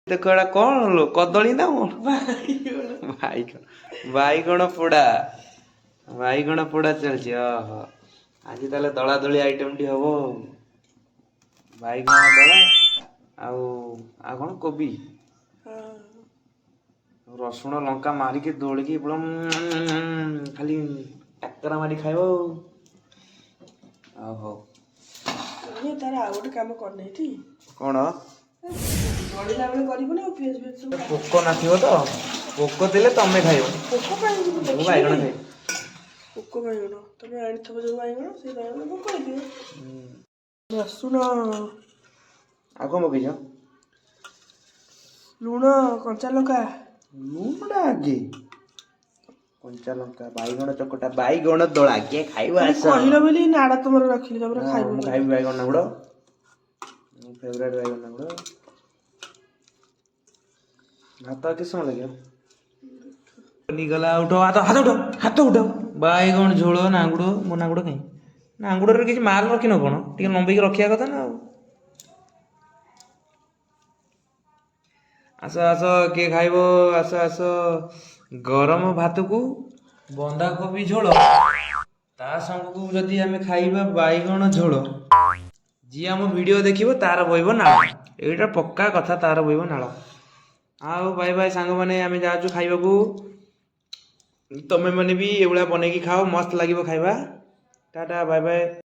ଦେଖ, ଏଇଟା କଣ ଲୋ? କଦଳୀ ନା କଣ? ବାଇଗଣ, ବାଇଗଣ ପୋଡା, ବାଇଗଣ ପୋଡା ଚାଲିଛି। ଓହୋ, ଆଜି ତାହେଲେ ଦଳା ଦଳି ଆଇଟମଟି ହବ ଆଉ। ବାଇଗଣ ଦଳା ଆଉ ଆଉ କଣ, କୋବି, ରସୁଣ ଲଙ୍କା ମାରିକି ଦୋଳିକି ପୁରା ଖାଲି ଟାକରା ମାରି ଖାଇବ ଆଉ। ଆଉ ହଉ। ତାର ଆଉ ଗୋଟେ କାମ କରିନେଇଠି। କଣ? ଦଳିଲା ବେଳେ କରିବୁନି ଆଉ ପିଆଜ ଫିଆଜ ସବୁ। ପୋକ ନଥିବ ତ? ପୋକ ଥିଲେ ତମେ ଖାଇବ। ପୋକ କାହିଁକି? ମୁଁ ମୁଁ ବାଇଗଣ ଦେଖିବିନି। ଖାଇବି। ପୋକ ବାଇଗଣ, ତମେ ଆଣିଥିବ ଯୋଉ ବାଇଗଣ, ସେଇ ବାଇଗଣ ପୋକ ହେଇଥିବ। ରସୁଣ। ଆଉ କଣ ପକେଇଛ? ଲୁଣ, କଞ୍ଚା ଲଙ୍କା। ଲୁଣଟା ଆଗେ, କଞ୍ଚା ଲଙ୍କା, ବାଇଗଣ ଚକଟା, ବାଇଗଣ ଦଳା। କିଏ ଖାଇବ? ଖାଲି ଆସ। କହିଲ ବୋଲି ନାଡ ତମର ରଖିଲି, ତମର ଖାଇବ ମୁଁ ବୋଲି। ଖାଇବି ବାଇଗଣ ନାଗୁଡ଼, ମୋ ଫେଭରାଇଟ୍ ବାଇଗଣ ନାଗୁଡ଼। ଭାତ କେତେ ସମୟ ଲାଗିବ? ଗଲା, ଉଠ, ହାତ ହାତ ଉଠ, ହାତ ଉଠ। ବାଇଗଣ ଝୋଳ, ନାଙ୍ଗୁଡ଼। ମୋ ନାଙ୍ଗୁଡ଼ କାହିଁ? ନାଙ୍ଗୁଡ଼ରେ କିଛି ମାଲ ରଖିନ କ'ଣ? ଟିକେ ଲମ୍ବେଇକି ରଖିବା କଥା ନା ଆଉ। ଆସ ଆସ, କିଏ ଖାଇବ ଆସ ଆସ। ଗରମ ଭାତକୁ ବନ୍ଧାକୋବି ଝୋଳ, ତା ସାଙ୍ଗକୁ ଯଦି ଆମେ ଖାଇବା ବାଇଗଣ ଝୋଳ, ଯିଏ ଆମ ଭିଡ଼ିଓ ଦେଖିବ ତାର ବହିବ ନାଳ। ଏଇଟା ପକ୍କା କଥା, ତାର ବହିବ ନାଳ। ଆଉ ବାଇ ବାଇ ସାଙ୍ଗମାନେ, ଆମେ ଯାଉଛୁ ଖାଇବାକୁ। ତମେ ମାନେ ବି ଏଭଳିଆ ବନେଇକି ଖାଅ, ମସ୍ତ ଲାଗିବ ଖାଇବା। Tata, bye bye.